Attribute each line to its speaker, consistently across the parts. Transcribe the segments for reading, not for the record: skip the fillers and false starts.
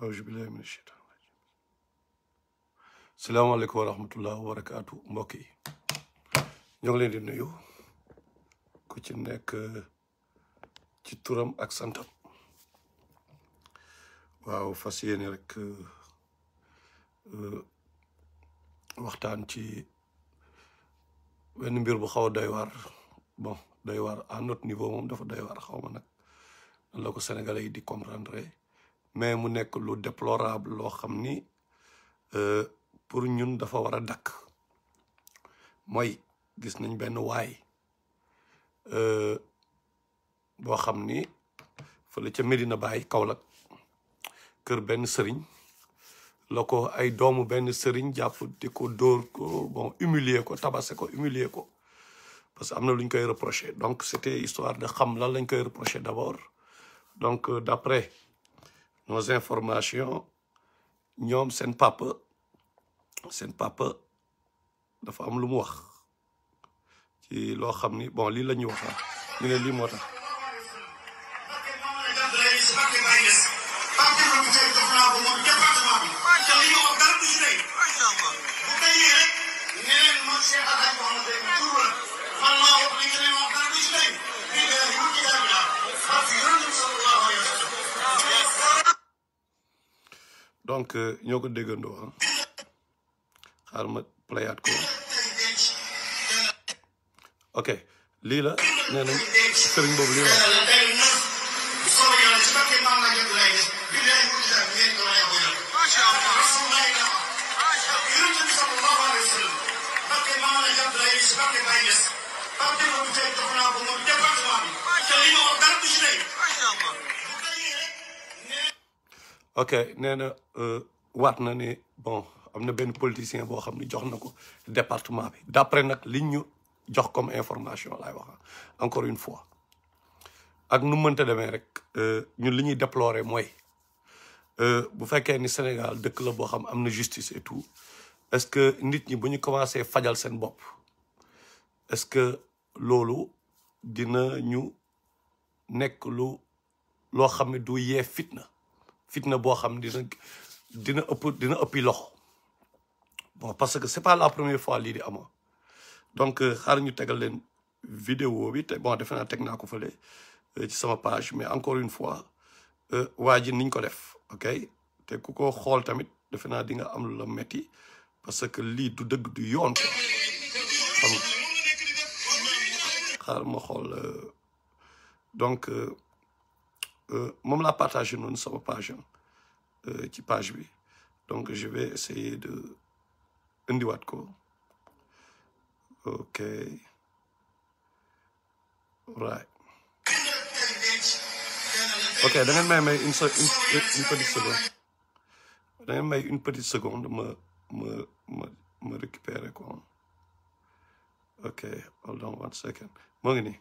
Speaker 1: auzubillahi mina shaytaan rajim. Salaamaaleykum wa rahmatullah wa barakaatu mbokk yi ñoo ngi leen di nuyu ku ci nekk ci turam ak santam. waaw fas yéene rek waxtaan ci benn mbir bu xaw a doy waar. Bon doy waar à notre niveau moom dafa doy waar, xaw ma nag nan la ko Sénégalais yi di comprendre, mais mu nekk lu déplorable loo xam ni pour ñun dafa war a dakk. mooy gis nañ benn waay boo xam ni fële ca Medina Baye Kaolack kër benn sëriñ la ko ay doomu benn sëriñ jàpp di ko dóor ko, bon humilier ko, tabasser ko, humilier ko, parce que am na lu ñu koy reprocher. Donc c'était histoire de xam lan lañ koy reprocher d'abord. Donc d'après nos informations ñoom seen papa dafa am lu mu wax ci loo xam ni bon lii la ñuy wax ñu ne lii moo tax. donc ñoo ko déggandoo xaar ma playaat ko. ok lii la nee nañ sëriñ boobu lii la. ok nee na waat na ni bon am na benn politicien boo xam ne jox na ko département bi d'après nag liñ ñu jox comme information laay wax encore une fois. ak nu mënta demee rek ñun li ñuy déplorer mooy bu fekkee ni Sénégal dëkk la boo xam am na justice et tout, est-ce que nit ñi bu ñu commencé fajal seen bopp est-ce que loolu dina ñu nekk loo xam ne du yee fitna boo xam dina ëppi loxo. bon parce que c'est pas la première fois lii di amoo. donc xaar ñu tegal leen vidéo bi te bon defe naa teg naa ko fële ci sama page, mais encore une fois waa ji niñ ko def ok te ku ko xool tamit defe naa di nga am lu la metti parce que lii du dëgg du yoon ko xam nga. xaar ma xool donc moom laa partagé noonu sama page ci page bi, donc je vais essayer de indiwaat ko. ok right ok da ngeen may une petite seconde, da ngeen may une petite seconde ma récupérer quoi. ok hold on one second moo ngi nii.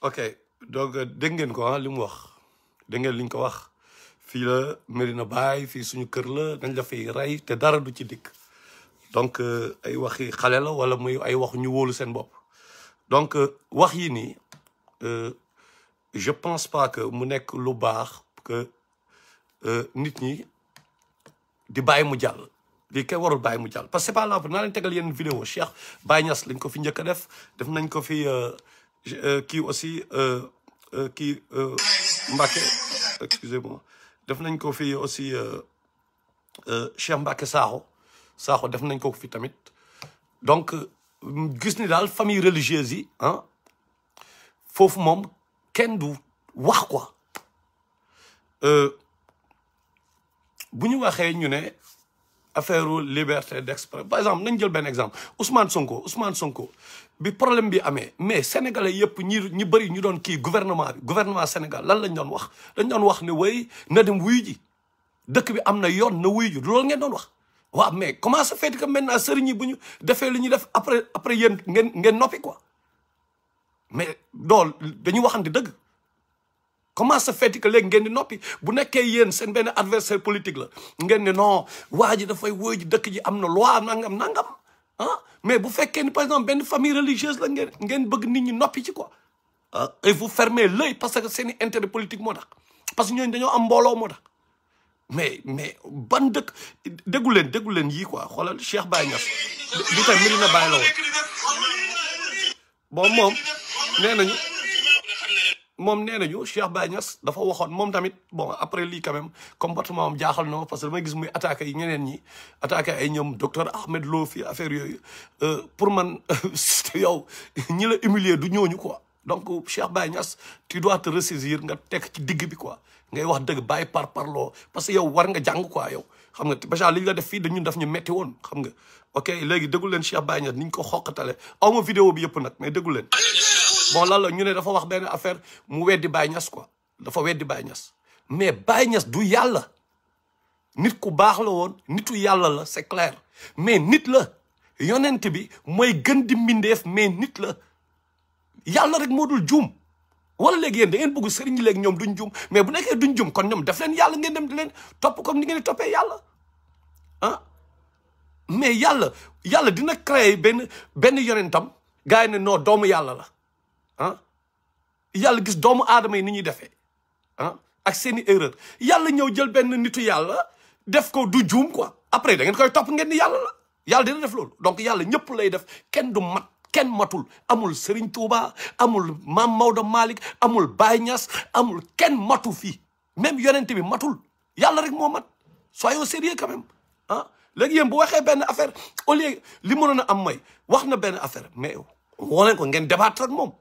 Speaker 1: ok donc dégg ngeen ko li mu wax, dégg ngeen liñ ko wax. fii la Medina Baye, fii suñu kër la, dañ la fiy rey te dara du ci dikk. donc ay waxi xale la wala muy ay wax ñu wóolu seen bopp. donc wax yi nii je pense pas que mu nekk lu baax que nit ñi di bàyyi mu jàll. lii kay warul bàyyi mu jàll parce que c'est pas là naa leen tegal yenn vidéo Cheikh Baye Niasse lañ ko fi njëkk a def nañ ko fi kii aussi kii Mbacké excusez-moi def nañ ko fi aussi Cheikh Mbacké Sakho def nañ ko fi tamit donc gis ni daal famille religieuse yi ah foofu moom kenn du wax quoi bu ñu waxee ñu ne affaire liberté d'expression par exemple nañ jël benn exemple Ousmane Sonko bi problème bi amee mais sénégalais yëpp ñi bëri ñu doon kii gouvernement Sénégal lan lañ doon wax dañ doon wax ne way na dem wuyu ji dëkk bi am na yoon na wuyu ji loolu ngeen doon wax waaw mais comment ça fait que maintenant sëriñ yi bu ñu defee li ñuy def après yéen ngeen noppi quoi mais dool dañuy waxante dëgg comment ça fait que léegi ngeen di noppi bu nekkee yéen seen benn adversaire politique la ngeen ne non waa ji dafay wuyu ji dëkk ji am na loi nangam ah mais bu fekkee ni par exemple benn famille religieuse la ngeen bëgg nit ñi noppi ci quoi ah et vous fermez l'œil parce que seen i intérêt politique moo tax parce que ñooñu dañoo am mbooloo moo tax mais ban dëkk déggu leen yii quoi xoolal Cheikh Baye Niasse bi tey Medina Baye la woon bon moom nee nañu Cheikh Baye Niasse dafa waxoon moom tamit bon après lii quand même comportement am jaaxal na parce que damay gis muy attaqué yi ñeneen ñi attaqué ay ñoom docteur Ahmed Lo fi affaire yooyu pour man yow ñi la humilier du ñooñu quoi donc Cheikh Baye Niasse tu dois te ressaisir nga tekk ci digg bi quoi ngay wax dëgg bàyyi parloo parce que yow war nga jàng quoi yow xam nga déjà li ñu la def fii dañu daf ñu metti woon xam nga ok léegi déggu leen Cheikh Baye Niasse ni ñu ko xoqatale aw ma vidéo bi yëpp nag mais déggu leen bon lan la ñu ne dafa wax benn affaire mu weddi Baye Niasse quoi dafa weddi Baye Niasse mais Baye Niasse du yàlla nit ku baax la woon nitu yàlla la c'est clair mais nit la yonent bi mooy gën di mbindeef mais nit la yàlla rek moo dul juum wala léegi yéen da ngeen bëgg sëriñ ñi léegi ñoom duñ juum mais bu nekkee duñ juum kon ñoom def leen yàlla ngeen dem di leen topp comme ni ngeen di toppee yàlla ah mais yàlla dina créer benn yonentam gars yi ne non doomu yàlla la ah yàlla gis doomu aadama yi ni ñuy defee ah ak seeni erreur yàlla ñëw jël benn nitu yàlla def ko du juum quoi après da ngeen koy topp ngeen ni yàlla la yàlla dina def loolu donc yàlla ñëpp lay def kenn du mat kenn matul amul Serigne Touba amul Maam Maodo Malick amul Baye Niasse amul kenn matu fii même yonent bi matul yàlla rek moo mat soyons sérieux quand même ah léegi yéen bu waxee benn affaire au lieu li mënoon a am mooy wax na benn affaire mais woo leen ko ngeen débattre ak moom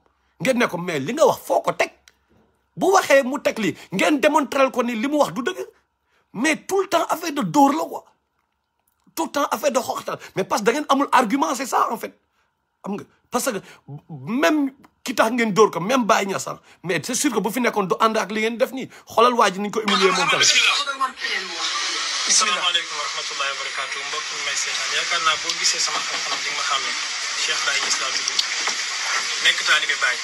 Speaker 1: ngeen ne ko mais li nga wax foo ko teg bu waxee mu teg lii ngeen démontrer ko ni li mu wax du dëgg mais tout le temps affaire de dóor la quoi tout le temps affaire de xoxtal mais parce que da ngeen amul argument c'est ça en fait xam nga parce que même ki tax ngeen dóor ko même Baye Niasse mais c'est sûr que bu fi nekkoon du ànd ak li ngeen def nii xoolal waa ji ni ñu ko humilier moom tamit.
Speaker 2: asalaamaaleykum wa rahmatullahi wa barakatuh mbokk mi may seetaan yaakaar naa boo gisee sama xam-xam di nga xam ne Cheikh Baye Niasse laa tudd nekk taalibe Baye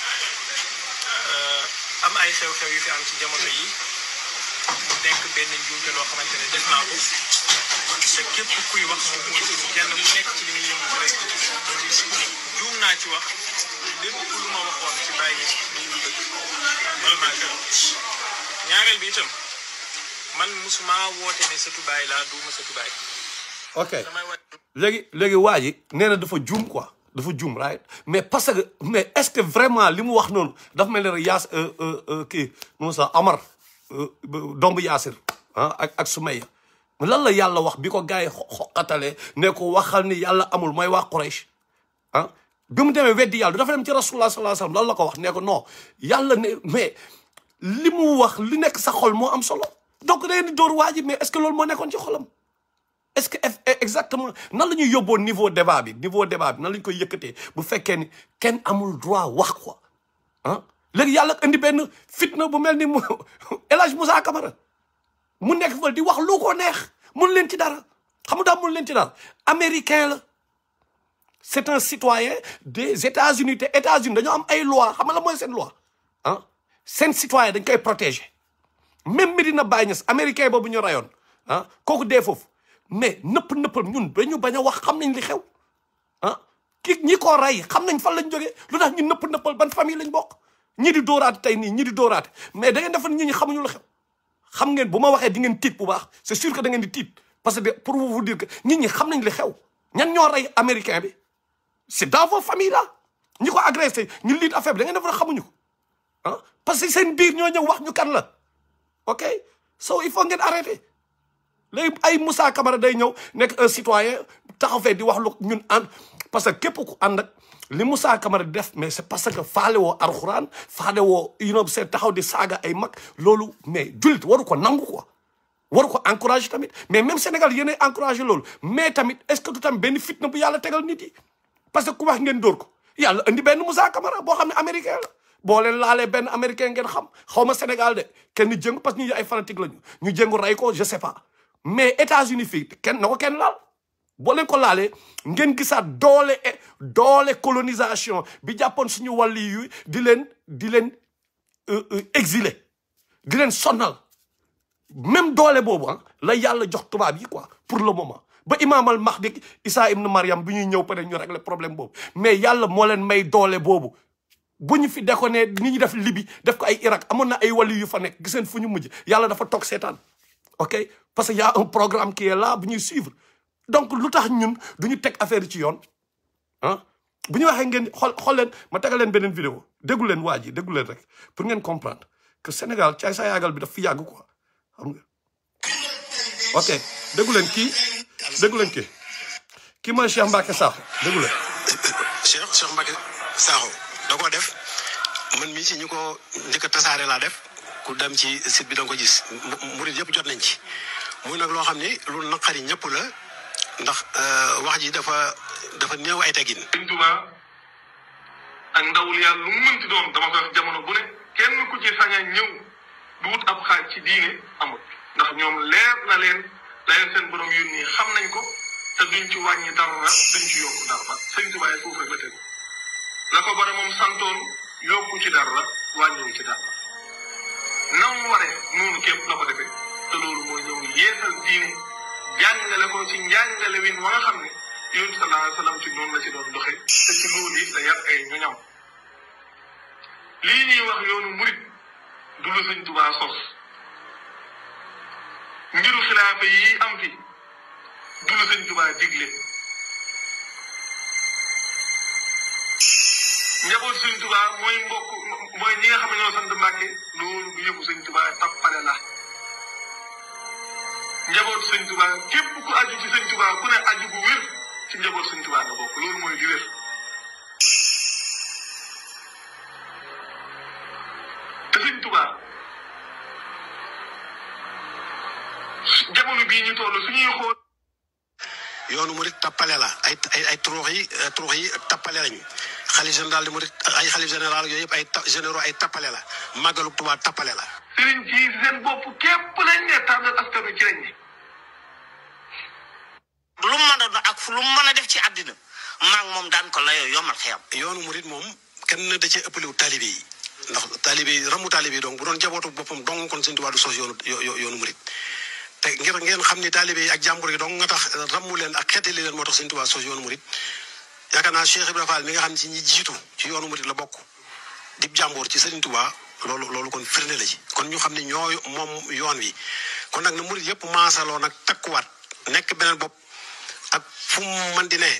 Speaker 2: am ay xew-xew yu fi am ci jamono yi mu nekk benn njuumte loo xamante ne def naa ko te képp kuy wax moom mooy kenn mu nekk ci li muy yëngu ci rek juum naa ci wax lépp lu ma waxoon ci Baye Niasse lii lu dëgg loolu maa gërëm ñaareel bi itam man musuma woote ne sëtu Baye laa duuma sëtu Baye.
Speaker 1: ok léegi waa ji nee na dafa juum quoi dafa juum right mais parce que mais est-ce que vraiment li mu wax noonu dafa mel ne rek yaas kii nu sa Amar domb Yaasir ah ak Sumayya lan la yàlla wax bi ko gars yi xoqatalee ne ko waxal ni yàlla amul mooy waa Quraysh ah bi mu demee weddi yàlla dafa dem ci Rasulullah sallallahu alayhi wasallam lan la ko wax ne ko non yàlla ne mais li mu wax li nekk sa xol moo am solo donc da ngeen di dóor waa ji mais est-ce que loolu moo nekkoon ci xolam est-ce que exactement nan la ñuy yóbboo niveau débat bi nan la ñu koy yëkkatee bu fekkee ni kenn amul droit wax quoi ah léegi yàlla indi benn fitna bu mel ni mu El Hadj Moussa Camara mu nekk fa di wax lu ko neex mun leen ci dara xam nga daal mun leen ci dara américain la c'est un citoyen des États-Unis te États-Unis dañoo am ay loi xam nga la mooy seen loi ah seen citoyen dañ koy protéger même Medina Baye Niasse américain boobu ñu rayoon ah kooku dee foofu mais nëppal ñun dañu bañ a wax xam nañ li xew ah ñi ko rey xam nañ fan lañ jógee lu tax ñu nëppal ban famille lañ bokk ñi di dóoraate tey nii ñi di dóoraate mais da ngeen defal nit ñi xamuñu lu xew xam ngeen bu ma waxee di ngeen tiit bu baax c'est sûr que da ngeen di tiit parce que pour vous dire que nit ñi xam nañ li xew ñan ñoo rey américain bi c'est dans vos familles là ñi ko agressé ñu liit affaire bi da ngeen def xamuñu ko ah parce que seen biir ñoo ñëw wax ñu kan la ok so il faut ngeen arrêter léegi ay Moussa Camara day ñëw nekk un citoyen taxaw fee di wax lu ñun ànd parce que képp ku ànd ak li Moussa Camara di def mais c'est parce que faale woo alxuraan faale woo seen taxaw di saaga ay mag loolu mais jullit waru ko nangu quoi waru ko encourager tamit mais même Sénégal yéenay encourager loolu mais tamit est-ce que du tamit benn fitna bu yàlla tegal nit yi parce que ku wax ngeen dóor ko yàlla indi benn Moussa Camara boo xam ne américain la boo leen laalee benn américain ngeen xam xaw ma Sénégal de kenn jëngu parce que ñu ay fanatique lañu ñu jëngu rey ko je sais pas mais États-Unis fii kenn na ko kenn laal boo leen ko laalee ngeen gisaat doole colonisation bi jàppoon suñu wàlli yu di leen exiler di leen sonnal même doole boobu la yàlla jox tubaab yi quoi pour le moment ba Imam al Mahdi Isa ibn Maryam bi ñuy ñëw peut être ñu régler problème boobu mais yàlla moo leen may doole boobu bu ñu fi déconné ni ñu def Libye def ko ay Irak amoon na ay wàlli yu fa nekk giseen fu ñu mujj yàlla dafa toog seetaan ok parce que y a un programme qui est là bu ñuy suivre donc lu tax ñun duñu teg affaire yi ci yoon bu ñu waxee ngeen xool leen ma tegal leen beneen vidéo déggu leen waa ji déggu leen rek pour ngeen comprendre que Sénégal caay sa yaagal bi daf fi yàgg quoi xam nga ok déggu leen kii mooy Cheikh Mbacké Sakho déggu leen
Speaker 3: Cheikh Mbacké Sakho da koo def man mii ci ñu ko njëkk a tasaare laa def ku dem ci site bi da nga ko gis murid yëpp jot nañ ci muy nag loo xam ni lu naqari ñëpp la ndax wax ji dafa néew ay teggin.
Speaker 4: Sëñ Tuubaa ak ndawul yàlla lu mu mënti doon dama ko wax jamono bu ne kenn ku ci sañ a ñëw du wut ab xaaj ci diine amul ndax ñoom leer na leen la leen seen borom yónni xam nañ ko te duñ ci wàññi dara duñ ci yokku dara Sëñ Tuubaa foofu rek la tegu la ko bare moom santoon yokku ci dara wàññiwu ci dara nam waree noonu képp la ko defee te loolu mooy ñëw yeesal diine jàngale ko ci njàngale win wa nga xam ne yonent sallallahu alayhi wa sallam ci noonu la ci doon doxee te ci loolu it la yar ay ñoñam lii ñuy wax yoonu murit du lu Sëñ Tuubaa sos mbiru xilaafa yi am fi du lu Sëñ Tuubaa digle njaboot Sëñ Tuubaa mooy mbokk mooy ñi nga xam ne ñoo sant Mbàkke loolu du yëfu Sëñ Tuubaa tappale la njaboot Sëñ Tuubaa képp ku aju ci Sëñ Tuubaa ku ne aju bu wér ci njaboot Sëñ Tuubaa nga bokk loolu mooy li wér te Sëñ Tuubaa jamono bii ñu toll suñuy xool
Speaker 3: yoonu murit tappale la ay turuux yi tappale lañu xalif général di murit ay xalif général yooyu yëpp ay généraux ay tappale la màggalu Tuubaa tappale la
Speaker 4: sëriñ ci seen bopp képp lañ ne tànnal askan wi ci lañ ne
Speaker 5: lu mu mën a doon ak lu mu mën a def ci àddina maag moom daan ko layoo yomal xiyam
Speaker 3: yoonu murit moom kenn da cee ëppalewu taalibe yi ndax taalibe yi ramu taalibe yi donc bu doon jabootu boppam dong kon Sëñ Tuubaa du sos yoonu murit te ngir ngeen xam ni taalibe yi ak jàmbur yi dong nga tax ramu leen ak xeetali leen moo tax Sëñ Tuubaa sos yoonu murit yaakaar naa Cheikh Ibrahima Fall mi nga xam ne ci ñi jiitu ci yoonu murit la bokk di jàmbur ci Sëñ Tuubaa loolu kon firnde la ci kon ñu xam ne ñoo moom yoon wi kon nag na murit yëpp maasaloo nag takkuwaat nekk beneen bopp ak fu mu mën di ne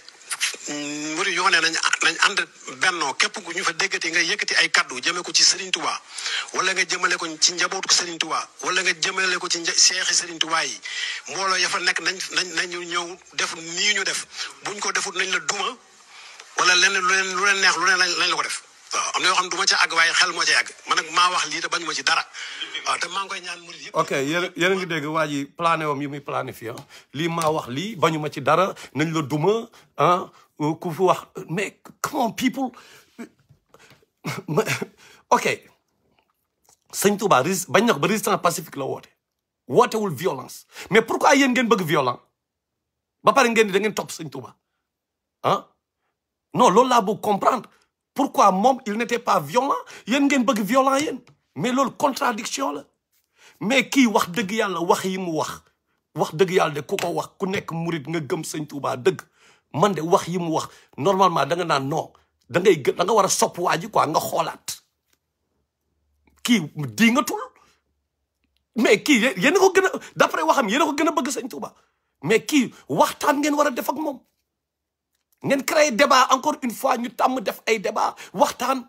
Speaker 3: murit yoonee nañ ànd bennoo képp ku ñu fa déggati nga yëkkati ay kaddu jëme ko ci Serigne Touba wala nga jëmale ko ci njabootu Serigne Touba wala nga jëmale ko ci seexi Serigne Touba yi mbooloo ya fa nekk nañu ñëw def nii ñu def buñ ko defut nañ la duma wala lenn lu leen neex lu ne lañ la ko def waaw am na yoo xam du ma ca àgg waaye xel moo ca àgg man nag maa wax lii te bañu ma ci dara waaw te maa ngi koy ñaan murid yëpp.
Speaker 1: ok yéen a ngi dégg waa ji plané wam yi muy planifié lii maa wax lii bañu ma ci dara nañ la duma ku fi wax mais come on people ok Sëñ Tuubaa bañ na ko ba résistance pacifique la wootewul violence mais pourquoi yéen ngeen bëgg violent ba pare ngeen di da ngeen topp Sëñ Tuubaa non loolu laa bëgg comprendre pourquoi moom il n'était pas violent yéen ngeen bëgg violent yéen mais loolu contradiction la mais kii wax dëgg yàlla wax yi mu wax dëgg yàlla de ku ko wax ku nekk murit nga gëm Sëñ Tuubaa dëgg man de wax yi mu wax normalement da nga naan non da nga war a sopp waa ji quoi nga xoolaat kii di nga tul mais kii yéen a ko gën a d'après waxam yéen a ko gën a bëgg Sëñ Tuubaa mais kii waxtaan ngeen war a def ak moom ngeen créer débat encore une fois ñu tàmm def ay débat waxtaan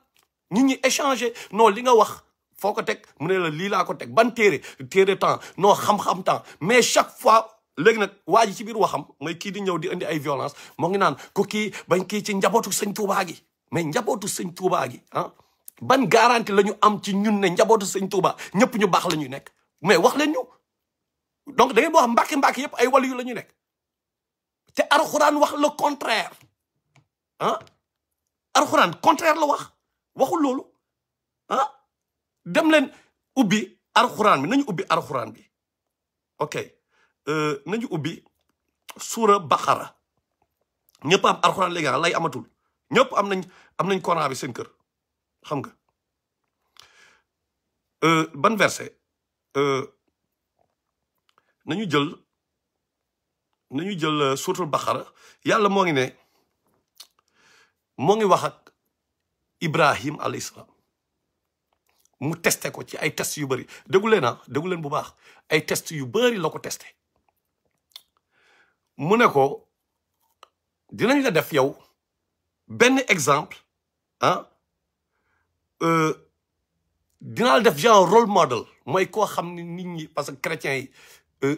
Speaker 1: nit ñi échanger non li nga wax foo ko teg mu ne la lii laa ko teg ban téere temps non xam-xam temps mais chaque fois léegi nag waa ji ci biir waxam mooy kii di ñëw di indi ay violence moo ngi naan ko kii bañ kii ci njabootu sëñ Tuubaa gi mais njabootu sëñ Tuubaa gi ah ban garantie la ñu am ci ñun ne njabootu sëñ Tuubaa ñëpp ñu baax la ñuy nekk mais wax leen ñu donc da ngeen boo xam mbàkke yëpp ay wali yu la ñuy nekk te alxuraan wax le contraire ah alxuraan contraire la waxul loolu ah dem leen ubbi alxuraan bi nañu ubbi alxuraan bi ok nañu ubbi suura Baqara ñëpp am alxuraan léegi lay amatul ñëpp am nañ Coran bi seen kër xam nga ban verset nañu jël suuratul Baqara yàlla moo ngi wax ak Ibrahim alayhi salaam mu testé ko ci ay test yu bëri déggu leen bu baax ay test yu bëri la ko testé mu ne ko dinañ la def yow benn exemple ah dinaa la def genre rôle model mooy koo xam ne nit ñi parce que chrétiens yi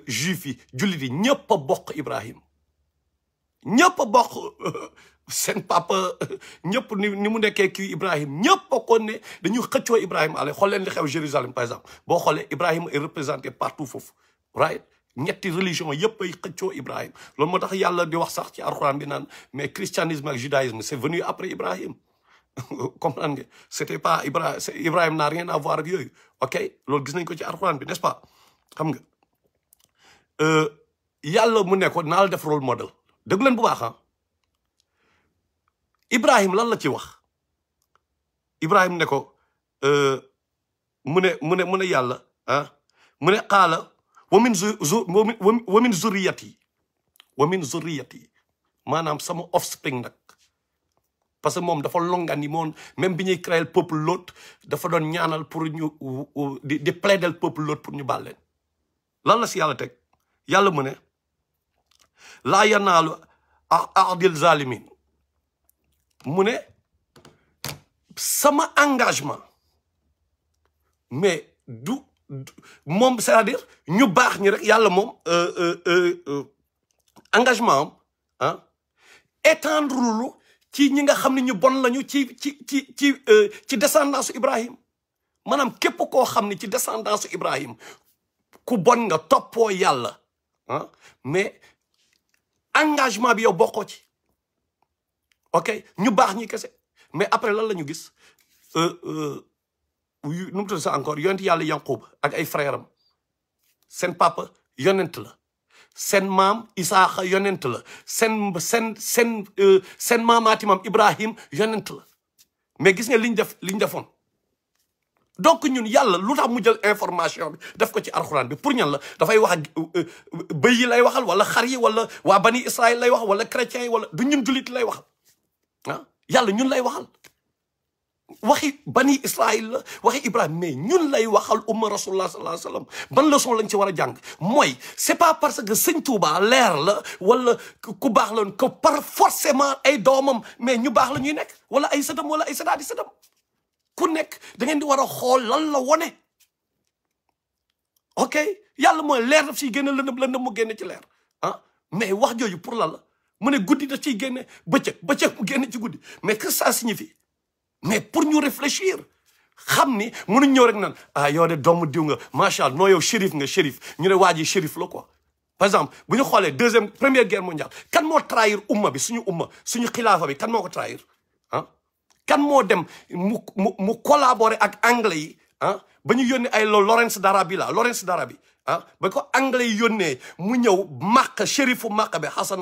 Speaker 1: juifs yi jullit yi ñëpp a bokk Ibrahim ñëpp a bokk seen papa ñëpp ni mu nekkee kii Ibrahim ñëpp a ko ne dañuy xëccoo Ibrahim ale xool leen li xew Jérusalem par exemple boo xoolee Ibrahim est représenté partout foofu right ñetti religion yëpp ay xëccoo Ibrahim loolu moo tax yàlla di wax sax ci alxuraan bi naan mais christianisme ak judaïsme c'est venu après Ibrahim comprendre nga c'était pas Ibrahim n'a rien à voir ak yooyu ok loolu gis nañ ko ci alxuraan bi n'est-ce pas xam nga yàlla mu ne ko naa la def rôle model dégg leen bu baax ah Ibrahim lan la ci wax Ibrahim ne ko mu ne yàlla ah mu ne qaala wa min zurriyati maanaam sama offspring nag parce que moom dafa longani moom même bi ñuy créer le peuple l'autre dafa doon ñaanal pour ñu di plaider le peuple l'autre pour ñu baal leen lan la si yàlla teg yàlla mu ne laa yanaalu ahdil zalimin mu ne sama engagement mais du moom c'est-à-dire ñu baax ñi rek yàlla moom engagement am étendre lu ci ñi nga xam ne ñu bon lañu ci descendance Ibrahim maanaam képp koo xam ne ci descendance Ibrahim ku bon nga toppoo yàlla mais engagement bi yow bokkoo ci ok ñu baax ñi kese mais après lan la ñu gis nu mu tudd sax encore yonent yàlla Yanqub ak ay frère am seen papa yonent la seen maam Isaaxa yonent la seen maamaati maam Ibrahim yonent la mais gis nga liñ defoon donc ñun yàlla lu tax mu jël information bi def ko ci alxuraan bi pour ñan la dafay wax ak bëy yi lay waxal wala xar yi wala waa bani Israël lay wax wala chrétiens yi wala du ñun jullit lay waxal yàlla ñun lay waxal waxi bani Israël la waxi Ibrahim mais ñun lay waxal umma rasulullah sallallahu alayhi wa sallam ban leçon lañ ci war a jàng mooy c'est pas parce que sëñ Touba leer la wala ku baax la que par forcément ay doomam mais ñu baax la ñuy nekk wala ay sëtam wala ay sëtaati sëtam ku nekk da ngeen di war a xool lan la wone ok yàlla mooy leer daf ciy génne lëndëm mu génne ci leer mais wax jooju pour lan la mu ne guddi daf ciy génne bëccëg mu génne ci guddi mais que ça signifie mais pour ñu réfléchir xam ni mënuñ ñëw rek naan yow de doomu diw nga macha allah non yow shérif nga shérif ñu ne waa ji shérif la quoi. par exemple bu ñu xoolee première guerre mondiale kan moo trahir umma bi suñu xilaafa bi kan moo ko trahir kan moo dem mu collaborer ak anglais yi ba ñu yónnee ay Lawrence d'Arabie ba ko anglais yi yónnee mu ñëw Makka shérifu Makka bi Hassan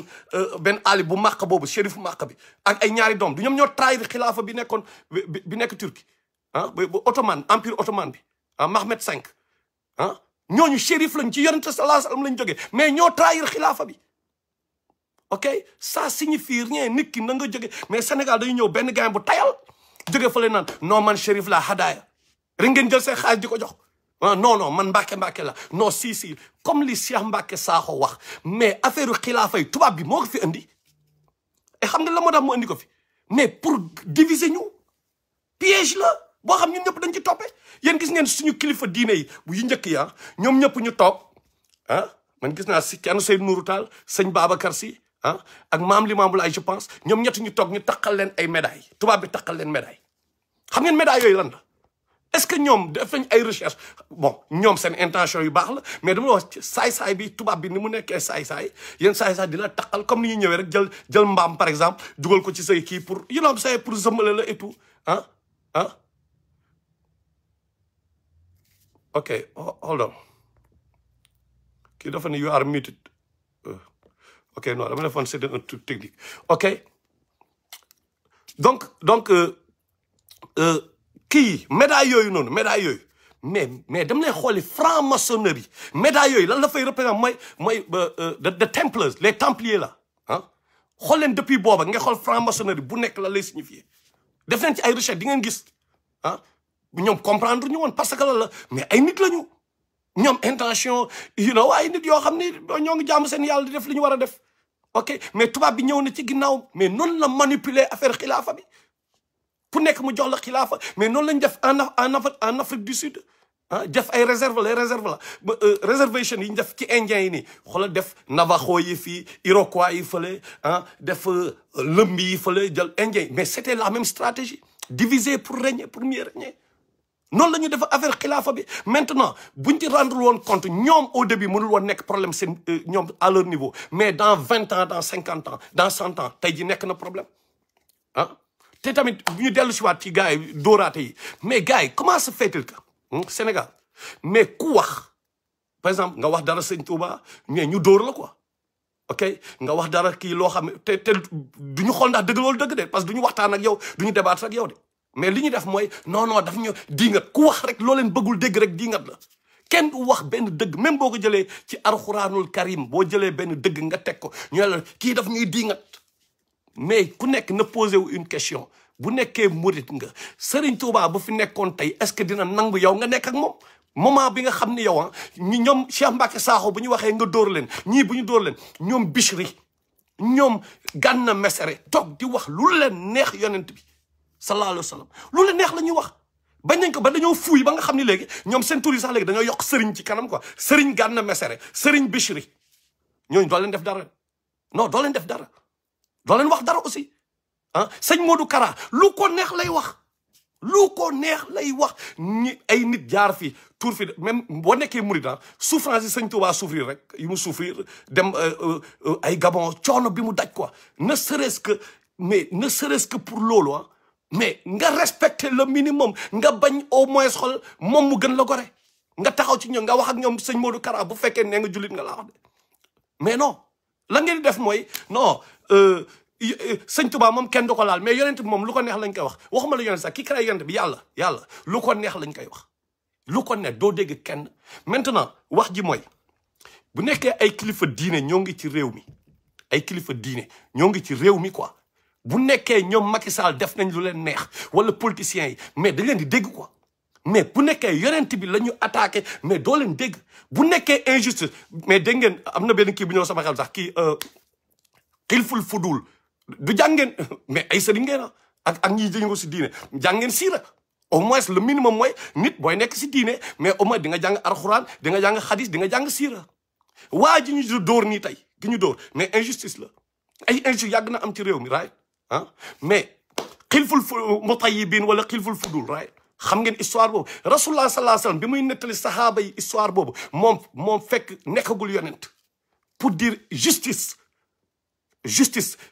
Speaker 1: Ben Ali bu Makka boobu shérifu Makka bi ak ay ñaari doom du ñoom ñoo trahir xilaafa bi nekk Turquie bu ottoman empire ottoman bi Mohammed V ñooñu shérif lañ ci yonente sallallahu alayhi wasallam lañ jógee mais ñoo trahir xilaafa bi ok ça signifie rien nit ki na nga jóge mais Sénégal dañu ñëw benn gaay bu tayal jóge fa leen naan non man shérif la hadaya rek ngeen jël seen xaalis di ko jox non non man Mbacké la non si comme li Cheikh Mbacké Sakho wax mais affaire xilaafa yi tubaab bi moo ko fi andi et xam nga la moo tax mu andi ko fi mais pour diviser ñu piège la boo xam ñun ñëpp dañ ci toppee yéen gis ngeen suñu kilifa diine yi bu yu njëkk yi ñoom ñëpp ñu toog man gis naa si kenn Seydou Nourou Tall sëñ Babacar Sy ak maam Limamou Laye je pense ñoom ñett ñu toog ñu takkal leen ay médailles tubaab bi takkal leen médaille xam ngeen médailles yooyu lan la est-ce que ñoom def nañ ay recherche bon ñoom seen intention yu baax la mais dama la wax saay-saay bi tubaab bi ni mu nekkee saay-saay yéen saay-saay di la takkal comme ni ñu ñëwee rek jël mbaam par exemple dugal ko ci say kii pour you know say pour zëmbale la et tout ok hold on kii dafa ne you are muted ok non dama defoon c'est un truc technique ok donc kii médaille yooyu noonu médaille yooyu mais dama lay xooli franc-maçonnerie médaille yooyu lan la fay représenter mooy de Templars les Templiers la xool leen depuis booba nga xool franc-maçonnerie bu nekk la lay signifier def nañ ci ay recherche di ngeen gis ñoom comprendre ñu woon parce que la mais ay nit lañu ñoom intention you know ay nit yoo xam ni ñoo ngi jaamu seen yàlla di def li ñu war a def ok mais tubaab bi ñëw na ci ginnaaw mais noonu la manipuler affaire xilaafa bi ku nekk mu jox la xilaafa mais noonu lañ def en Afrique du Sud def ay réserve les réserve la réservation yi ñu def ci indiens yi nii xoolal def navajo yi fii iroquois yi fële def lëmb yi fële jël indiens yi mais c'était la même stratégie diviser pour régner pour mieux régner noonu la ñu def affaire xilaafa bi maintenant buñ ci rendre woon compte ñoom au début mënul woon nekk problème seen ñoom à leur niveau mais dans 20 ans dans 50 ans dans 100 ans tey ji nekk na problème te tamit bu ñu dellu si waat ci gars yi dóoraate yi mais gars yi comment se fait-il que Sénégal mais ku wax par exemple nga wax dara sëñ Touba mais ñu dóor la quoi ok nga wax dara kii loo xam ne te du ñu xool ndax dëgg loolu dëgg de parce que du ñu waxtaan ak yow du ñu débattre ak yow de mais li ñu def mooy non daf ñu diingat ku wax rek loo leen bëggul dégg rek diingat la kenn du wax benn dëgg même boo ko jëlee ci alxuraanul karim boo jëlee benn dëgg nga teg ko ñu ne la kii daf ñuy diingat mais ku nekk na posé wu une question bu nekkee murit nga Serigne Touba bu fi nekkoon tey est-ce que dina nangu yow nga nekk ak moom moment bi nga xam ni yow ñoom Cheikh Mbacké Sakho bu ñu waxee nga dóor leen ñii bu ñu dóor leen ñoom Bichri ñoom Gana Messere toog di wax lu leen neex yonent bi sallallahu alayhi wa sallam lu leen neex la ñuy wax bañ nañ ko ba dañoo fuuy ba nga xam ni léegi ñoom seen tur yi sax léegi dañoo yokk Serigne ci kanam quoi Serigne Gana Messere Serigne Bichri ñooñu doo leen def dara non doo leen def dara doo leen wax dara aussi sëñ Modou Kara lu ko neex lay wax lu ko neex lay wax ñi ay nit jaar fi tour fi même boo nekkee murid souffrance yi sëñ Touba souffrir rek yi mu souffrir dem ay Gabon coono bi mu daj quoi ne serait-ce que pour loolu mais nga respecter le minimum nga bañ au moins xool moom mu gën la gore nga taxaw ci ñoom nga wax ak ñoom sëñ Modou Kara bu fekkee nee nga jullit nga laa wax de mais non la ngeen di def mooy non sëñ Touba moom kenn du ko laal mais yonent bi moom lu ko neex lañ koy wax waxuma la yonent sax ki créé yonent bi yàlla lu ko neex lañ koy wax lu ko neex doo dégg kenn maintenant wax ji mooy bu nekkee ay kilifa diine ñoo ngi ci réew mi ay kilifa diine ñoo ngi ci réew mi quoi bu nekkee ñoom Macky Sall def nañ lu leen neex wala politiciens yi mais dañ leen di dégg quoi mais bu nekkee yonent bi la ñu attaqué mais doo leen dégg bu nekkee injustice mais dégg ngeen am na benn kii bu ñëw sama xel sax kii xilful fudul du jàngeen mais ay sëriñ ngeen ak ñi jëngu si diine jàngeen siira au moins le minimum mooy nit booy nekk si diine mais au moins di nga jàng alxuraan di nga jàng xadis di nga jàng siira waa ji ñu dóor nii tey gi ñu dóor mais injustice la ay injustice yàgg na am ci réew mi right mais xilful mutayyibin wala xilful fudul right xam ngeen histoire boobu rasulullah sallallahu alayhi wasallam bi muy nettali sahaaba yi histoire boobu moom fekk nekkagul yonent pour dire justice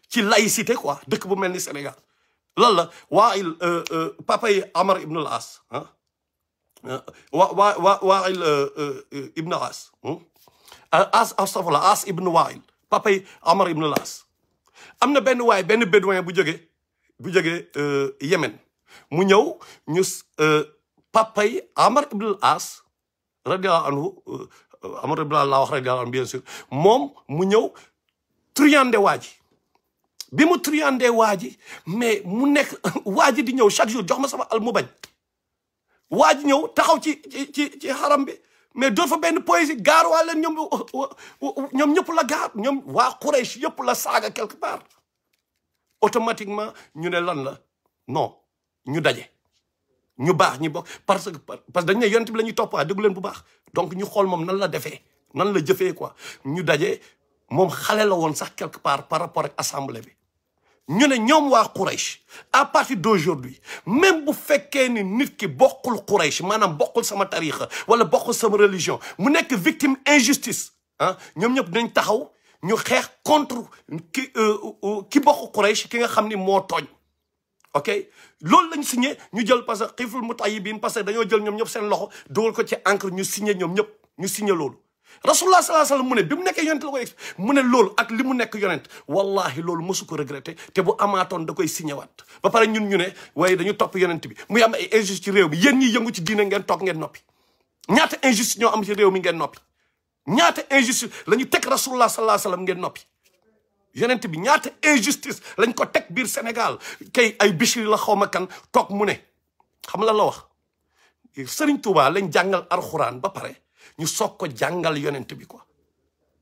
Speaker 1: ci laïcité quoi dëkk bu mel ni Sénégal loolu la Waa'il papa yi Amar ibn al-As Waa'il ibn al-As As ibn Waa'il papa yi Amar ibn al-As am na benn bédouin bu jógee Yémen mu ñëw ñu papa yi Amar ibn al-As radiyallahu anhu Amar ibn al-As wax radiyallahu anhu bien sûr moom mu ñëw triyande waa ji bi mu triyande waa ji mais mu nekk waa ji di ñëw chaque jour jox ma sama al mu bañ waa ji ñëw taxaw ci xaram bi mais doon fa benn poésie gaar waa leen ñoom ñëpp la gaar ñoom waa Quraysh yëpp la saaga quelque part automatiquement ñu ne lan la non ñu daje ñu baax ñi bokk parce que dañ ne yonent bi la ñuy topp waa déglu leen bu baax donc ñu xool moom nan la defee nan la jëfee quoi ñu daje moom xale la woon sax quelque part par rapport ak assemblée bi ñu ne ñoom waa Quraysh à partir d'aujourd'hui même bu fekkee ni nit ki bokkul Quraysh maanaam bokkul sama tarixa wala bokkul sama religion mu nekk victime injustice ah ñoom ñëpp dañ taxaw ñu xeex contre ki bokk Quraysh ki nga xam ni moo tooñ ok loolu lañ signé ñu jël parce que xiiful mutayyibin parce que dañoo jël ñoom ñëpp seen loxo dugal ko ci encre ñu signé ñoom ñëpp ñu signé loolu rasulullah sallallahu alayhi wasallam mu ne bi mu nekkee yonent la koy mu ne loolu ak li mu nekk yonent wallahi loolu mosu ko regretté te bu amaatoon da koy signé waat ba pare ñun ñu ne waaye dañu topp yonent bi muy am ay injustice ci réew mi yéen ñi yëngu ci diine ngeen toog ngeen noppi ñaata injustice ñoo am ci réew mi ngeen noppi ñaata injustice la ñu teg rasulullah sallallahu alayhi wasallam ngeen noppi yonent bi ñaata injustice lañ ko teg biir Sénégal kay ay Bichri la xaw ma kan toog mu ne xam la wax Serigne Touba lañ jàngal alxuraan ba pare ñu soog ko jàngal yonent bi quoi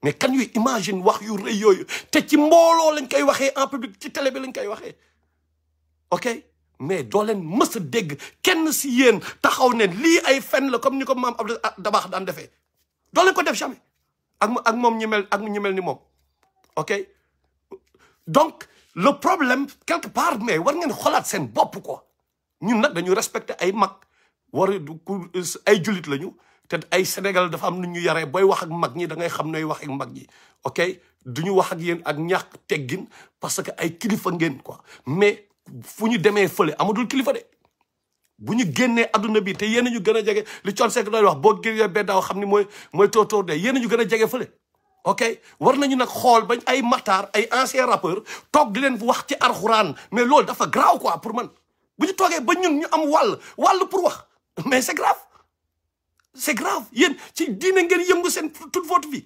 Speaker 1: mais kan yuy imagine wax yu rëy yooyu te ci mbooloo lañ koy waxee en public ci télé bi lañ koy waxee ok mais doo leen mës a dégg kenn si yéen taxaw ne lii ay fen la comme ni ko maam Abdou Dabakh daan defee doo leen ko def jamais ak moom ñi mel ni moom ok donc le problème quelque part mais war ngeen xolaat seen bopp quoi ñun nag dañu respecter ay mag ay jullit lañu te ay Sénégal dafa am nu ñu yaree booy wax ak mag ñi da ngay xam nooy wax ak mag ñi ok du ñu wax ak yéen ak ñàkk teggin parce que ay kilifa ngeen quoi mais fu ñu demee fële amatul kilifa de bu ñu génnee adduna bi te yéen ñu gën a jege li Thione Seck doon wax boo génnee beddaaw xam ni mooy tóotóor de yéen ñu gën a jege fële ok war nañu nag xool bañ ay Makhtar ay ancien rappeur toog di leen wax ci alxuraan mais loolu dafa grave quoi pour man bu ñu toogee ba ñun ñu am wàll pour wax mais c'est grave yéen ci diine ngeen yëngu seen toute votre vie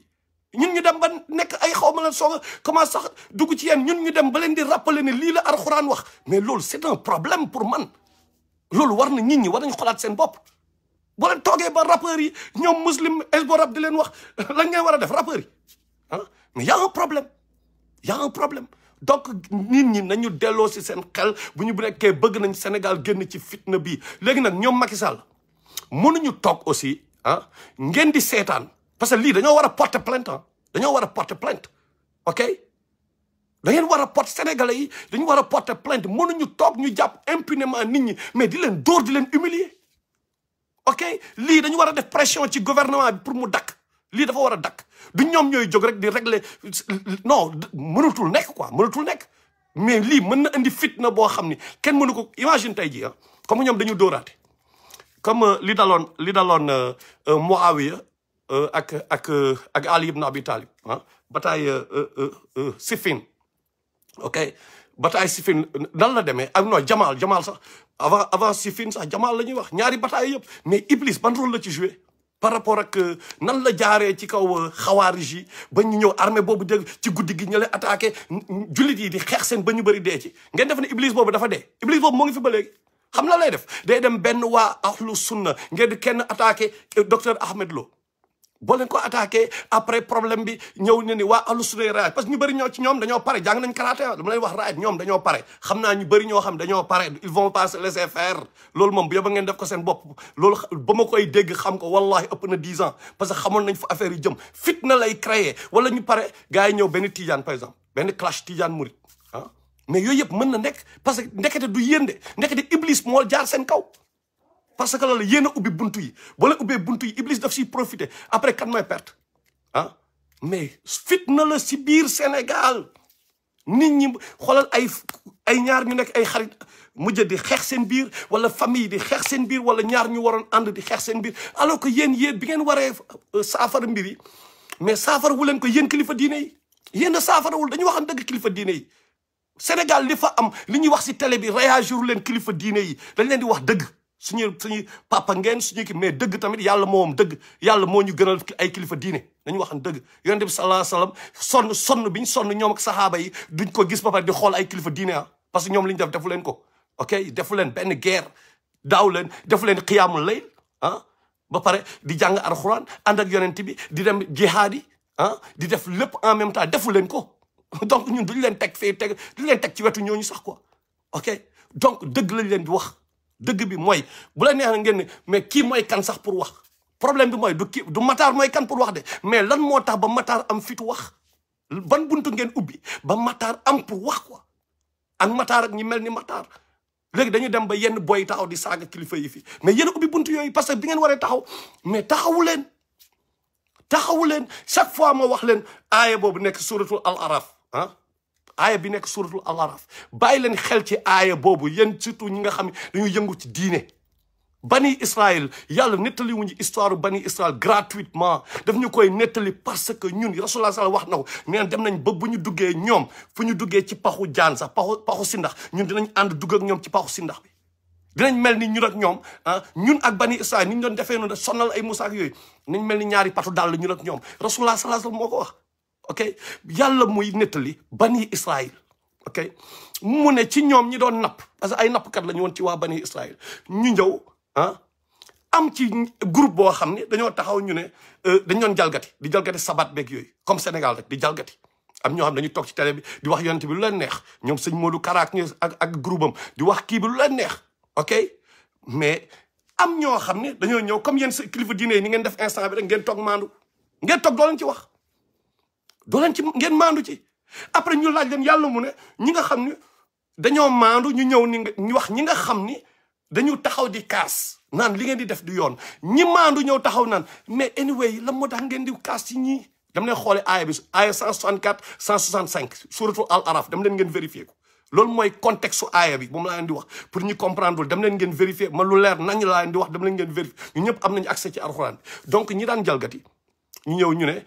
Speaker 1: ñun ñu dem ba nekk ay xaw ma la soog a commencé sax dugg ci yéen ñun ñu dem ba leen di rappeler ne lii la alxuraan wax mais loolu c'est un problème pour man loolu war na nit ñi war nañu xolaat seen bopp boo leen toogee ba rappeurs yi ñoom muslim esborab di leen wax lan ngeen war a def rappeurs yi ah mais y a un problème donc nit ñi nañu delloo si seen xel bu nekkee bëgg nañ Sénégal génn ci fitna bii léegi nag ñoom Macky Sall mënuñu toog aussi ah ngeen di seetaan parce que lii dañoo war a porter plainte dañoo war a porter plainte ok da ngeen war a porter sénégalais yi dañu war a porter plainte mënuñu toog ñu jàpp impunément nit ñi mais di leen dóor di leen humilier ok lii dañu war a def pression ci gouvernement bi pour mu dakk lii dafa war a dakk du ñoom ñooy jóg rek di régler non mënatul nekk quoi mënatul nekk mais lii mën na indi fitna boo xam ni kenn mënu ko imagine tey jii comme ñoom dañu dóoraate comme li daloon Muawiya ak Ali ibn Abi Talib bataille Siffin ok bataille Siffin nan la demee ak non Jamal sax avant Siffin sax Jamal la ñuy wax ñaari bataille yëpp mais Iblis ban rôle la ci joué par rapport ak nan la jaaree ci kaw xawaarij yi ba ñu ñëw armée boobu dégg ci guddi gi ñu leen attaqué jullit yi di xeex seen ba ñu bëri dee ci ngeen def ne Iblis boobu dafa dee Iblis boobu moo ngi fi ba léegi xam na lay def day dem benn waa ahlu sunna ngeen di kenn attaqué docteur Ahmed Lo boo leen ko attaqué après problème bi ñëw ne ni waa ahlu sunna raaj parce que ñu bëri ñoo ci ñoom dañoo pare jàng nañ karaté dama lay wax raaj ñoom dañoo pare xam naa ñu bëri ñoo xam dañoo pare ils vont pas se laisser faire loolu moom bu yóbba ngeen def ko seen bopp loolu ba ma koy dégg xam ko wallahi ëpp na 10 ans parce que xamoon nañ fa affaire yi jëm fitna lay créer wala ñu pare gars yi ñëw benn Tidiane par exemple benn clash Tidiane Mouride mais yooyu yëpp mën na nekk parce que ndekete du yéen de ndekete Iblis moo jaar seen kaw parce que loolu yéen a ubbi buntu yi boo leen ubbee buntu yi Iblis daf siy profiter après kan mooy perte mais fitna la si biir Sénégal nit ñi xoolal ay ñaar ñu nekk ay xarit mujj di xeex seen biir wala famille di xeex seen biir wala ñaar ñu waroon ànd di xeex seen biir alors que yéen bi ngeen waree saafara mbir yi mais saafara wu leen ko yéen kilifa diine yi yéen a saafarawul dañu waxan dëgg kilifa diine yi Sénégal li fa am li ñuy wax si télé bi réagir leen kilifa diine yi dañ leen di wax dëgg suñu papa ngeen suñu mais dëgg tamit yàlla moom dëgg yàlla moo ñu gënal ay kilifa diine dañu waxan dëgg yonent bi sallallahu alayhi wasallam sonn biñ sonn ñoom ak saxaaba yi duñ ko gis ba pare di xool ay kilifa diine parce que ñoom li ñu defu leen ko ok defu leen benn guerre daaw leen def leen xiyaamul layl ba pare di jàng alxuraan ànd ak yonent bi di dem jihaad yi di def lépp en même temps defu leen ko donc ñun duñ leen teg fii duñ leen teg ci wetu ñooñu sax quoi ok donc dëgg lañ leen di wax dëgg bi mooy bu la neexee ngeen ne mais kii mooy kan sax pour wax problème bi mooy du Makhtar mooy kan pour wax de mais lan moo tax ba Makhtar am fitu wax ban buntu ngeen ubbi ba Makhtar am pour wax quoi ak Makhtar ak ñi mel ni Makhtar léegi dañu dem ba yenn boy taxaw di saaga kilifa yi fi mais yéen ubbi buntu yooyu parce que bi ngeen waree taxaw mais taxawu leen chaque fois ma wax leen aaya boobu nekk suratul al araf aaya bi nekk suratul al araf bàyyi leen xel ci aaya boobu yéen surtout ñi nga xam ne dañuy yëngu ci diine bani Israël yàlla nettali wuñu histoire bani Israël gratuitement daf ñu koy nettali parce que ñun rasulullah sallallahu wax na ko neen dem nañ ba bu ñu duggee ñoom fu ñu duggee ci paxu jaan sax paxu sindax ñun dinañ ànd dugg ak ñoom ci paxu sindax bi dinañ mel ni ñun ak ñoom ñun ak bani Israël ni ñu doon defee noonu sonal ay Musaa ak yooyu nañ mel ni ñaari patu dàll ñun ak ñoom rasulullah sallallahu moo ko wax ok yàlla muy nettali bani Israël ok mu ne ci ñoom ñi doon napp parce que ay nappkat la ñu woon ci waa bani Israël ñu ñëw am ci groupe boo xam ne dañoo taxaw ñu ne dañ doon di jalgati sabat beeg yooyu comme Sénégal rek di jalgati am ñoo xam dañuy toog ci télé bi di wax yonent bi lu leen neex ñoom sëñ Modou Karaak ñu ak groupe am di wax kii bi lu leen neex ok mais am ñoo xam ne dañoo ñëw comme yéen kilifa diine yi ni ngeen def instant bi rek ngeen toog maandu ngeen toog doo leen ci wax doo leen ci ngeen maandu ci après ñu laaj leen yàlla mu ne ñi nga xam ne dañoo maandu ñu ñëw ni ñu wax ñi nga xam ni dañu taxaw di kaas naan li ngeen di def du yoon ñi maandu ñëw taxaw naan mais anyway lan moo tax ngeen di kaas ci ñii dam leen xoole aaya bi aaya 164 165 suratul al araf dam leen ngeen vérifier ko loolu mooy contexte su aaya bi moom laa leen di wax pour ñu comprendre dem leen ngeen vérifier ma lu leer nañ laa leen di wax dem leen ngeen vérifier ñu ñëpp am nañu accès ci alxuraan donc ñi daan jalgati ñu ñëw ñu ne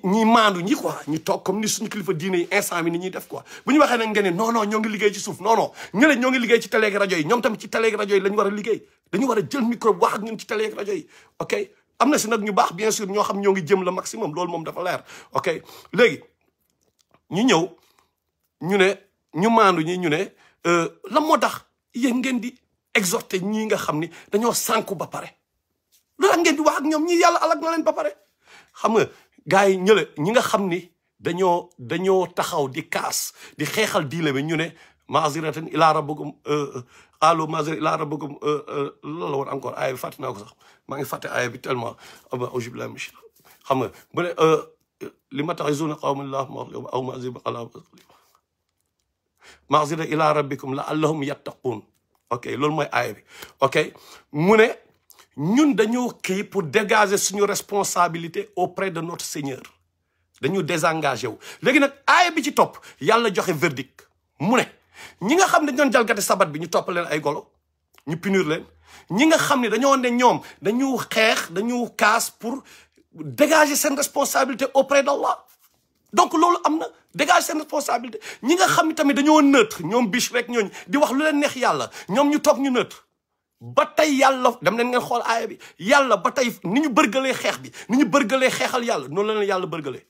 Speaker 1: ñi maandu ñi quoi ñu toog comme ni suñu kilifa diine yi instant bi ni ñuy def quoi bu ñu waxee nag ngeen ne non ñoo ngi liggéey ci suuf non ñële ñoo ngi liggéey ci télé ak rajo yi ñoom tamit ci télé ak rajo yi la ñu war a liggéey dañu war a jël micro wax ak ñun ci télé ak rajo yi ok am na si nag ñu baax bien sûr ñoo xam ñoo ngi jëm le maximum loolu moom dafa leer ok léegi ñu ñëw ñu ne ñu maandu ñi ñu ne lan moo tax yéen ngeen di exhorter ñii nga xam ni dañoo sànku ba pare lu tax ngeen di wax ak ñoom ñii yàlla alak na leen ba pare xam nga gars yi ñi nga xam ni dañoo taxaw di kaas di xeexal diile bi ñu ne maziratan ila rabbikum qaalu maziratan ila rabbikum loolu la woon encore aaya bi fàtte naa ko sax maa ngi fàtte aaya bi tellement aujubillahi min xam nga bu ne li ma taxizuna qawman la aw maziratan ila rabbikum la'allahum yattaqun ok loolu mooy aaya bi ok mu ne ñun dañoo kii pour dégager suñu responsabilité auprès de notre Seigneur dañu désengagé wu léegi nag aaya bi ci topp yàlla joxe verdict mu ne ñi nga xam ne dañu doon jalgati sabat bi ñu topp leen ay golo ñu punir leen ñi nga xam ne dañoo ne ñoom dañu xeex dañu kaas pour dégager seen responsabilité auprès d'Allah donc loolu am na dégager seen responsabilité ñi nga xam ne tamit dañoo neutre ñoom biche rek ñooñu di wax lu leen neex yàlla ñoom ñu toog ñu neutre ba tey yàlla dem leen ngeen xool aaya bi yàlla ba tey ni ñu bërgalee xeex bi ni ñu bërgalee xeexal yàlla noonu la leen yàlla bërgalee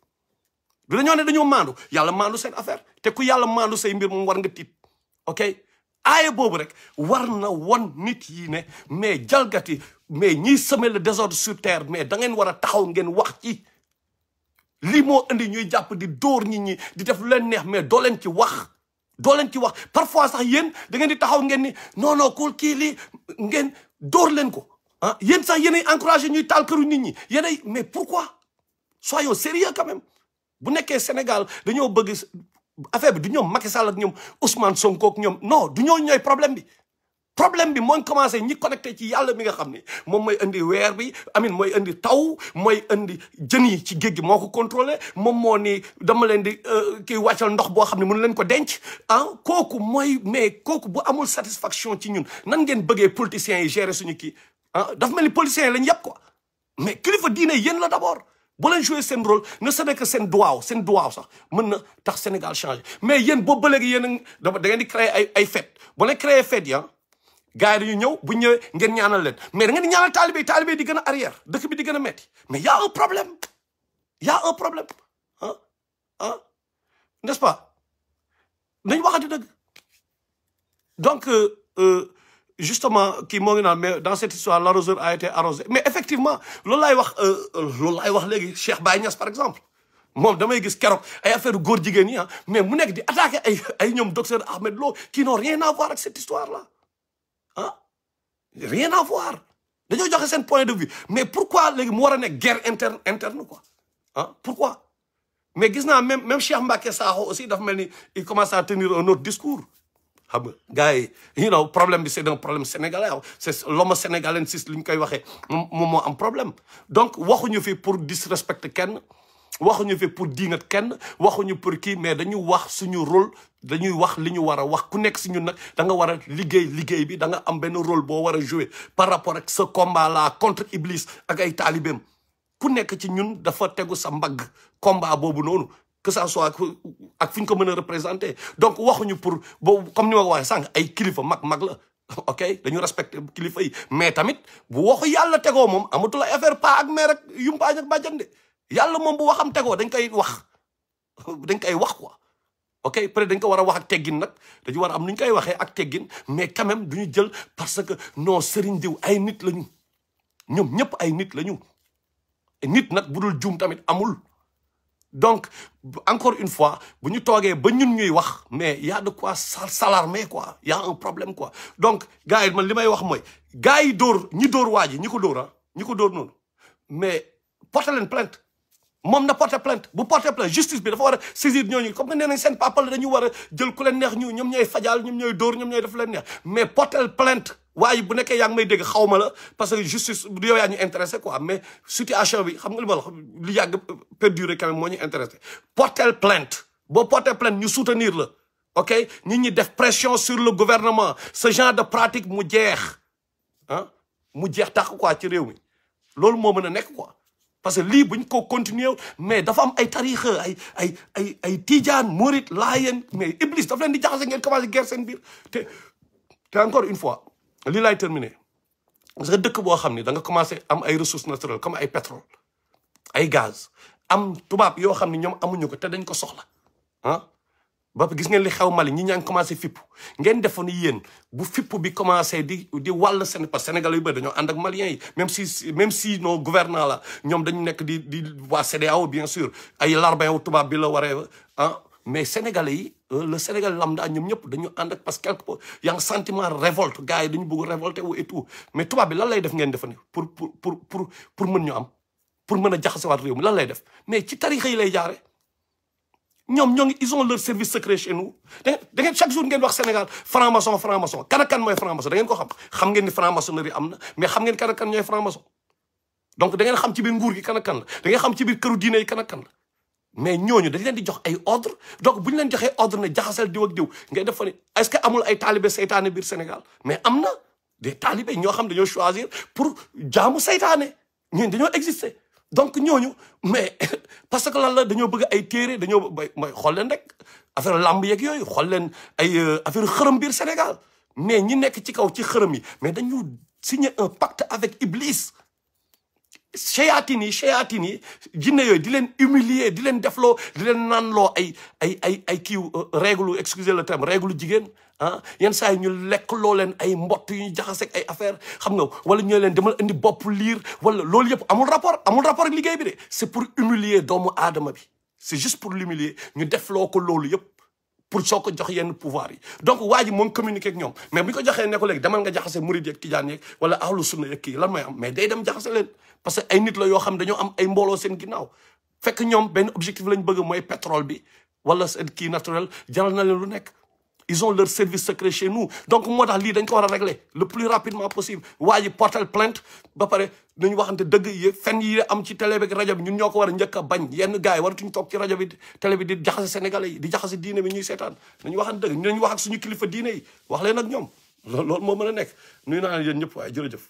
Speaker 1: du dañoo ne dañoo maandu yàlla maandu seen affaire te ku yàlla maandu say mbir moom war nga tiit ok aaya boobu rek war na won nit yi ne mais jalgati mais ñiy semer le désordre sur terre mais da ngeen war a taxaw ngeen wax ci lii moo indi ñuy jàpp di dóor nit ñi di def lu leen neex mais doo leen ci wax doo leen ci wax parfois sax yéen da ngeen di taxaw ngeen ni non kul kii lii ngeen dóor leen ko ah yéen sax yéenay encouragé ñuy taal këru nit ñi yéenay mais pourquoi soyons sérieux quand même bu nekkee Sénégal dañoo bëgg affaire bi du ñoom Macky Sall ak ñoom Ousmane Sonko ak ñoom non du ñoo ñooy problème bi mooy commencé ñi connecté ci yàlla mi nga xam ni moom mooy indi weer bi amin mooy indi taw mooy indi jën yi ci géej gi moo ko contrôlé moom moo ni dama leen di kii wàccal ndox boo xam ne mënu leen ko denc kooku mooy mais kooku bu amul satisfaction ci ñun nan ngeen bëggee politiciens yi gérer suñu kii dafa mel ni politiciens yi lañ yàpp quoi mais kilifa diine yéen la d'abord boo leen joué seen rôle ne serait que seen duwaaw sax mën na tax Sénégal changé mais yéen boobu ba léegi yéen da ngeen di créer ay fête boo leen créer fête yi gars yi dañu ñëw bu ñëwee ngeen ñaanal leen mais da ngeen di ñaanal taalibe di gën a arrière dëkk bi di gën a metti mais y a un problème n'est-ce pas nañ waxati dëgg donc justement kii moo ngi naan mais dans cette histoire l'arroseur a été arrosé mais effectivement loolu laay wax léegi Cheikh Baye Niasse par exemple moom damay gis keroog ay affaire góor jigéen yi mais mu nekk di attaquer ay ñoom docteur Ahmed Lo qui n'ont rien à voir avec cette histoire là rien à voir dañoo joxe seen point de vue mais pourquoi léegi mu war a nekk guerre interne quoi pourquoi mais gis naa même Cheikh Mbacké Sakho aussi dafa mel ni il commence à tenir un autre discours xam nga gars yi problème bi c'est un problème sénégalais c'est l'homme sénégalais si li ñu koy waxee moom moo am problème donc waxuñu fi pour disrespecter kenn waxuñu fi pour diingat kenn waxuñu pour kii mais dañu wax suñu rôle dañuy wax li ñu war a wax ku nekk si ñun nag da nga war a liggéey bi da nga am benn rôle boo war a jouer par rapport ak ce combat là contre Iblis ak ay taalibeem ku nekk ci ñun dafa tegu sa mbagg combat boobu noonu que ça soit ak fi ñu ko mën a représenter donc waxuñu pour boobu comme ni ma ko waxee sànq ay kilifa mag la ok dañu respecté kilifa yi mais tamit bu waxu yàlla tegoo moom amatul ay affaire pa ak mère ak yumpaañ ak bàjjande yàlla moom bu waxam tegoo dañ koy wax quoi ok peut-être dañ ko war a wax ak teggin nag dañu war a am nu ñu koy waxee ak teggin mais quand même duñu jël parce que non Serigne diw ay nit lañu ñoom ñëpp ay nit lañu nit nag bu dul juum tamit amul donc encore une fois bu ñu toogee ba ñun ñuy wax mais y a de quoi s'alarmer quoi y a un problème quoi donc gars yi man li may wax mooy gars yi ñi dóor waa ji ñi ko dóor noonu mais porter leen plainte moom na porter plainte bu porter plainte justice bi dafa war a saisir ñooñu comme que nee nañ seen papa la dañu war a jël ku leen neex ñoom ñooy fajal ñoom ñooy dóor ñoom ñooy def leen neex mais porter plainte waaye bu nekkee yaa ngi may dégg xaw ma la parce que justice du yow yaa ñu intéressé quoi mais situation bi xam nga li ma la lu yàgg perdurer quand même moo ñu intéressé porter plainte boo porter plainte ñu soutenir la ok ñi def pression sur le gouvernement ce genre de pratique mu jeex mu jeex tax quoi ci réew mi loolu moo mën a nekk quoi parce que lii buñ ko continuer mais dafa am ay tarixa ay tijaan murit laayeen mais Iblis dafa leen di jaxase ngeen commencé guerre seen biir te encore une fois lii laay terminer parce que dëkk boo xam ne da nga commencé am ay ressources naturelles comme ay pétrole ay gaz am tubaab yoo xam ne ñoom amuñu ko te dañ ko soxla ba gis ngeen li xew Mali ñi ñaa ngi commencé fippu ngeen defoon yéen bu fippu bi commencé di wàll seen parce que Sénégal yu bëri dañoo ànd ak Maliens yi même si nos gouvernants la ñoom dañu nekk di waa CEDEAO bien sûr ay larbin wu tubaab bi la waree mais Sénégalais yi le Sénégal lambda ñoom ñëpp dañu ànd ak parce que quelque y a un sentiment révolte gars yi dañu bëgg révolter wu et tout mais tubaab bi lan lay def ngeen defani pour mën ñu am pour mën a jaxasewaat réew mi lan lay def mais ci tarixa yi lay jaare ñoom ils ont leur service secret chez nous da ngeen chaque jour ngeen wax Sénégal franc-maçon kan ak kan mooy franc-maçon da ngeen ko xam ngeen ni franc-maçonnerie am na mais xam ngeen kan ak kan ñooy franc-maçon donc da ngeen xam ci biir nguur gi kan ak kan la da ngeen xam ci biir këru diine yi kan ak kan la mais ñooñu dañ leen di jox ay ordre donc bu ñu leen joxee ordre ne jaxasal diw ak diw ngay def fa ni est-ce que amul ay talibé seytaane biir Sénégal mais am na des talibés ñoo xam dañoo choisir pour jaamu seytaane ñun dañoo exister donc ñooñu mais parce que lan la dañoo bëgg ay téere dañoo mooy xool leen rek affaire lamb yeeg yooyu xool leen ay affaire xërëm biir Sénégal mais ñi nekk ci kaw ci xërëm yi mais dañu signer un pacte avec Iblis shayatin yi jinne yooyu di leen humilier di leen defloo di leen naanloo ay kii règle excusez le terme règle jigéen yenn saa yi ñu lekk loo leen ay mbott yu ñu jaxaseeg ay affaire xam nga wala ñu leen demal indi bopp liir wala loolu yëpp amul rapport ak liggéey bi de c'est pour humilier doomu aadama bi c'est juste pour l'humilier ñu defloo ko loolu yëpp pour soo ko jox yenn pouvoir yi donc waa ji moom communiquer ak ñoom mais bu ñu ko joxee ne ko léegi demal nga jaxase murid yeeg tijaan yeeg wala ahlu sunna yeeg kii lan mooy am mais day dem jaxase leen parce que ay nit la yoo xam dañoo am ay mbooloo seen ginnaaw fekk ñoom benn objectif lañ bëgg mooy pétrole bi wala seen kii naturel jaral na leen lu nekk ils ont leur service secret chez nous donc moo tax lii dañ ko war a régler le plus rapidement possible waa ji porter plainte ba pare nañu waxante dëgg yi fen yi am ci télé bi rajo bi ñun ñoo ko war a njëkk a bañ yenn gars yi waratuñu toog ci rajo bi télé bi di jaxase sénégalais yi di jaxase diine bi ñuy seetaan nañu waxante dëgg nañu wax ak suñu kilifa diine yi wax leen ak ñoom loolu moo mën a nekk nuyu naa yéen ñëpp waaye jërëjëf